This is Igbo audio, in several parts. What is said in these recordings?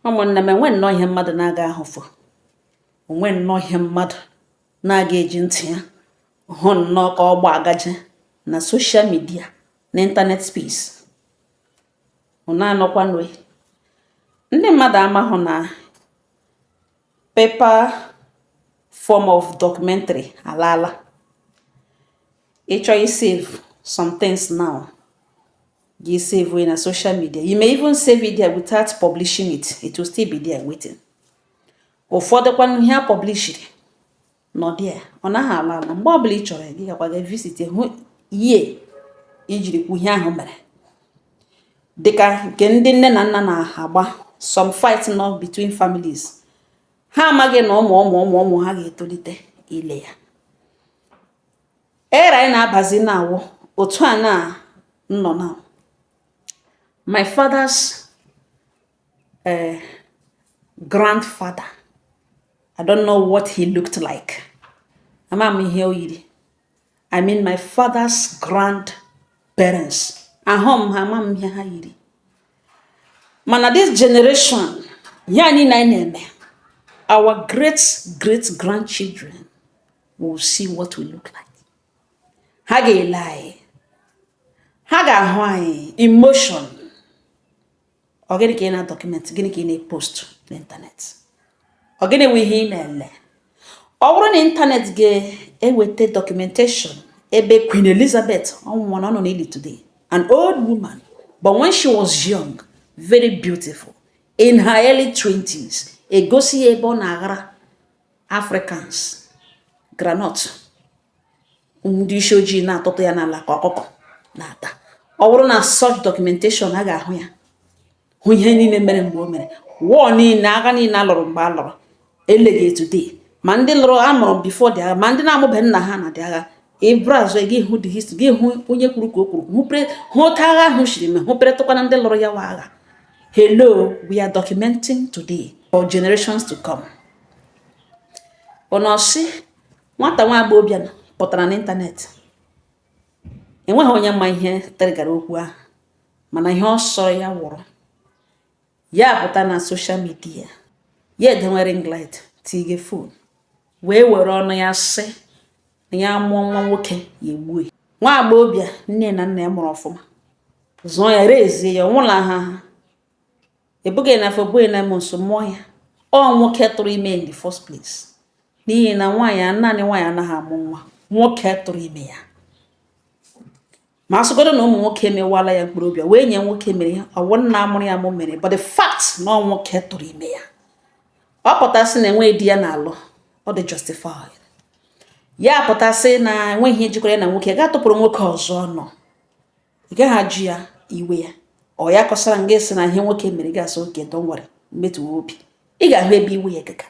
Ụmụnne m, enwe nnọọ ihe mmadụ na-aga ahụfụ, onwe nnọọ ihe mmadụ na-aga eji ntị ya hụ nnọọ ka ọ gba agaje na social media, na internet space. Unu anọkwanụ, ndị mmadụ amahụ na paper form of documentary alaala. Ịchọ save some things now, gị save na social media. You may even save it there without publishing it, it will still be there waiting. Ụfọdụ kwanụ, ihe a publishiri nọ there, ọ naghị ala ala. Mgbe ọbụla ị chọrọ, gị gakwa ga visit, hụ ihe ijiri kwu ihe ahụ mere, dịka nke ndị nne na nna na-agba, some fight nọ between families. Ha amaghị na ụmụ ụmụ ụmụ ụmụ ha ga-etolite ile ya. Era anyị na-abazi na-awụ otu a na nọ na my father's grandfather. I don't know what he looked like. Ama m ihe o yiri. I mean, my father's grandparents, ahụ m ha, ama m ihe ha yiri. Mana this generation, ihe anyị na anyị na-eme, our great great grandchildren will see what we look like. Ha ga-ele anyị, ha ga-ahụ anyị emotion. Ọ gịnị ka ị na-document? Gịnị ka ị na-epost n'ịntanetị? Ọ gịnị bụ ihe ị na-ele? Ọ bụrụ na ịntanetị ga-eweta documentation ebe Queen Elizabeth, ọ nwụrụ, ọ nọ n'ili today, an old woman, but when she was young, very beautiful, in her early 20s, egosi ya ebe ọ na-aghara Africans groundnut, ndị isi ojii na-atụtụ ya n'ala ka ọkụkọ na-ata. Ọ bụrụ na such documentation, a ga-ahụ ya, hụ ihe niile mere mgbe o mere war niile, agha niile a lụrụ mgbe a lụrụ, eleghị today, ma ndị lụrụ a mụrụ before the agha, ma ndị na-amụbeghị nna ha na dị agha. Eburu azụ gị hụ the history, gị hụ onye kwuru ka o kwuru, hụ otu agha ahụ siri mee, hụ peretụkwana ndị lụrụ ya wa agha. Hello, we are documenting today for generations to come. Ụnọsị nwata nwa agbọghọbịa pụtara n'ịntanetị, enweghị onye ma ihe trigara okwu ahụ, mana ihe ọ sọrọ ya wụrụ, ya pụta na social media, ya edenwe ring light, tige phone, wee were ọnụ ya sị na ya mụọ nwa nwoke, ya egbue nwa agbọghọbịa nne na nna ya mụrụ ọfụma, zụọ ya, rezie ya, ọnwụla ha ha ebughị na afọ bughị na nso mụọ ya. Ọ nwoke tụrụ ime in the first place, n'ihi na nwaanyị, naanị nwaanyị anaghị amụ nwa. Nwoke tụrụ ime ya, ma asụgodo na ụmụ nwoke emewala ya mkpụrụ obi wee nye nwoke mere ya, ọwụ nna amụrụ ya mụ mere. But the fact na ọ nwoke tụrụ ime ya, ọ pụtasị na enweghị di ya na-alụ, ọ dị justified. Ya pụtasị na enweghị ihe jikọrọ ya na nwoke, ga tụpụrụ nwoke ọzọ nọ, ị gaghị ajụ ya iwe ya. Ọ ya kọsara nga sị na ihe nwoke mere, ga-asị oke, don't worry, mmetụwa obi, ị ga-ahụ ebe iwe ya gaga.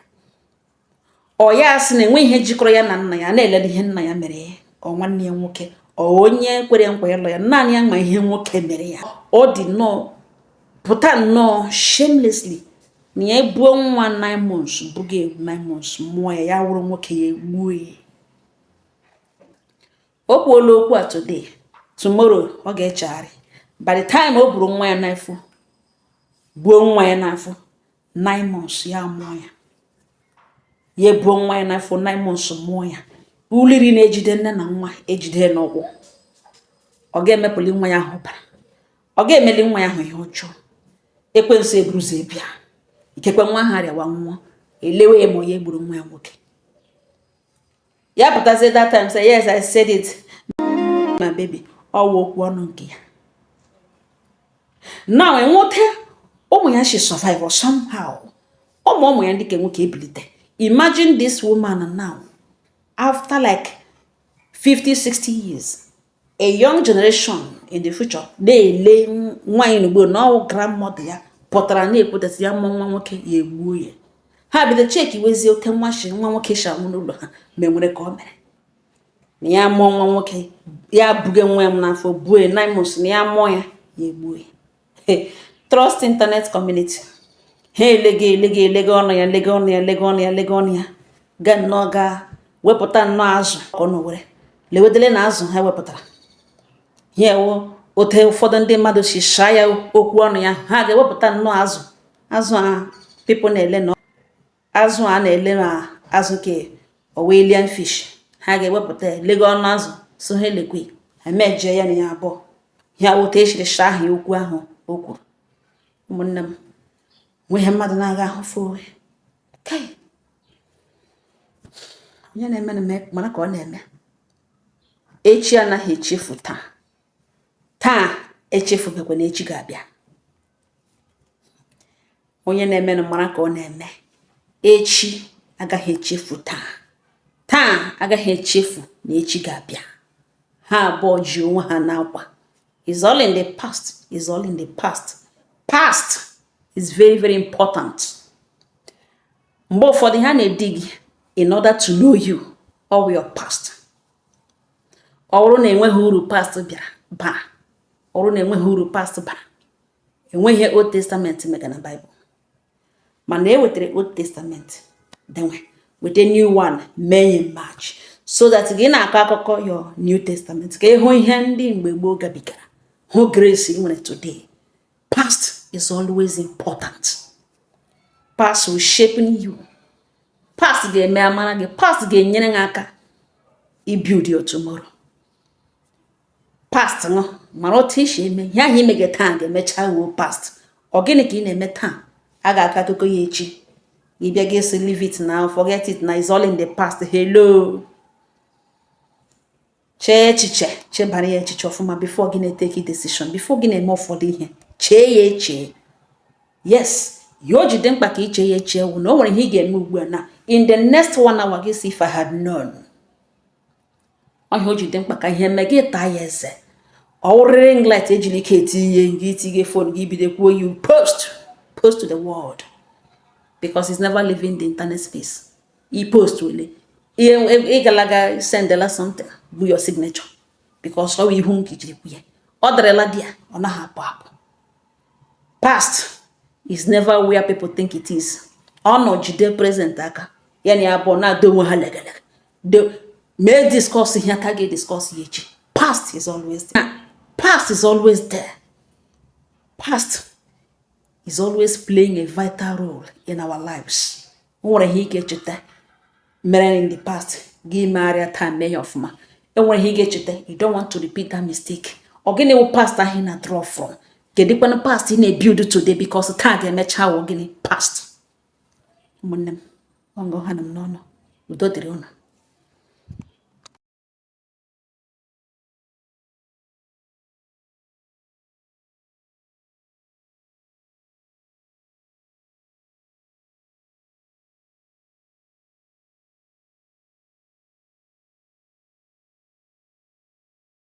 Ọ ya sị na enweghị ihe jikọrọ ya na nna ya, na-elele ihe nna ya mere ya, ọ nwanne ya nwoke, ọ onye kwere nkwa ịlụ ya, naanị ya ma ihe nwoke mere ya. Ọ dị nnọọ pụta nnọọ shamelessly na ya ebuo nwa 9 months, buga 9 months, mụọ ya, ya wụrụ nwoke, ya egbuo ya. O kwuola okwu a today, tomorrow ọ ga-echegharị. By the time o buru nwa ya n'afọ, buo nwa ya n'afọ 9 months, ya mụọ ya, ya ebuo nwa ya n'afọ 9 months, mụọ ya, uliri na-ejide nne na nwa ejide n'ụkwụ. Ọ ga-emepụli nwa ya ahụ bara, ọ ga-emeli nwa ya ahụ ihe ọjọọ. Ekwensu eburuzo bịa, ikekwe nwa ahụ arịawa nwụọ, elewe ya ma onye gburu nwa ya nwoke. Ya pụtazie that time say, "Yes, I said it, my baby." Ọwụ okwu ọnụ nke ya. Now enweta ụmụ ya, she survive or somehow ụmụ ụmụ ya ndị ke nwoke ebilite. Imagine this woman now, after like 50 60 years, a young generation in the future na-ele nwaanyị n'ugbo na ọwụ grandmother ya pụtara na-ekwutasị ya mụọ nwa nwoke, ya egbuo ya. Ha bido cheki wezie ote nwa shi nwa nwoke shi anwụ n'ụlọ ha, ma enwere ka o mere na ya mụọ nwa nwoke, ya buge nwa ya n'afọ, buo ya 9 months, na ya mụọ ya, ya egbuo ya. Trust internet community, ha elega elega elega ọnụ ya, lega ọnụ ya, lega ọnụ ya, lega ọnụ ya, ga nnọọ gaa wepụta nnọọ azụ ka ọ nọ were lewedele na azụ ha wepụtara ya ewu ote ụfọdụ ndị mmadụ si shaa ya okwu ọnụ ya. Ha ga-ewepụta nnọọ azụ azụ a. People na-ele na azụ a na-ele na azụ ke ọwa alien fish, ha ga-ewepụta ya, lego ọnụ azụ so ha elekwe emejie ya na ya abụọ ya wụta echiri sha ahụ ya okwu ahụ o kwuru. Ụmụnne m, nweghị mmadụ na-aga ahụfụ onwe kai. Onye na-eme na mara ka ọ na-eme. Echi anaghị echefu taa, taa echefubekwa na echi ga-abịa. Onye na-eme na mara ka ọ na-eme. Echi agaghị echefu taa, taa agaghị echefu na echi ga-abịa. Ha abụọ ji onwe ha n'akwa. Is all in the past, is all in the past. Past is very, very important. Mgbe ụfọdụ ha na-edi gị in order to know you all your past. Ọ bụrụ na enweghị uru past bịara bara, ọ bụrụ na enweghị uru past bara, enweghị Old Testament mega na Bible. Mana e wetara Old Testament denwe, weta new one mee ya match, so that gị na-akọ akụkọ your New Testament ka ịhụ ihe ndị mgbe gboo gabigara, hụ grace ị nwere today. Past is always important. Past will shape you. Past ga-eme amara gị. Past ga-enyere gị aka i build your tomorrow. Past ṅụ mara otu isi eme ihe ahụ imege taa ga-emecha wuo past. Ọ gịnị ka ị na-eme taa a ga-akọ akụkọ ya echi? Ị bịa gị sị, "Leave it now, forget it now, it's all in the past." Hello, chee echiche, chebara ya echiche ọfụma before gị na-eteki decision, before gị na-eme ụfọdụ ihe. Chee ya eche. Yes, ihe o ji dị mkpa ka iche ya eche wụ na o nwere ihe ị ga-eme ugbu a na in the next one hour gị si, "If I had known." Ọhịa o ji dị mkpa ka ihe mee gị taa ya eze. Ọ wụrịrị ring light ejiri ike etinye gị, itinye phone gị, bido kwuo. You post to the world because it's never leaving the internet space. I post wele ihe ịgalaga, sendela something bụ your signature, because ọ bụ ihu nke jiri kwu ya, ọ dịrịla di ya, ọ naghị apụ apụ. Past is never where people think it is. Ọ nọ jide present aka ya na ya abụọ na-adọ onwe ha legelege de mee discuss ihe aka ga discuss ya echi. Past is always there. Past is always there. Past is always playing a vital role in our lives. O nwere ihe ị ga-echeta mere in the past, gị megharịa taa mee ya ọfụma. E nwere ihe ị ga-echeta, you don't want to repeat that mistake. Ọ gịnị wụ past ahụ ị na-draw from? Kedụkwanụ past ị na-ebuild today? Because taa ga-emecha wụ gịnị? Past. Ụmụnne m, ọngọ ha nọ m n'ọnụ. Udo dịrị unu.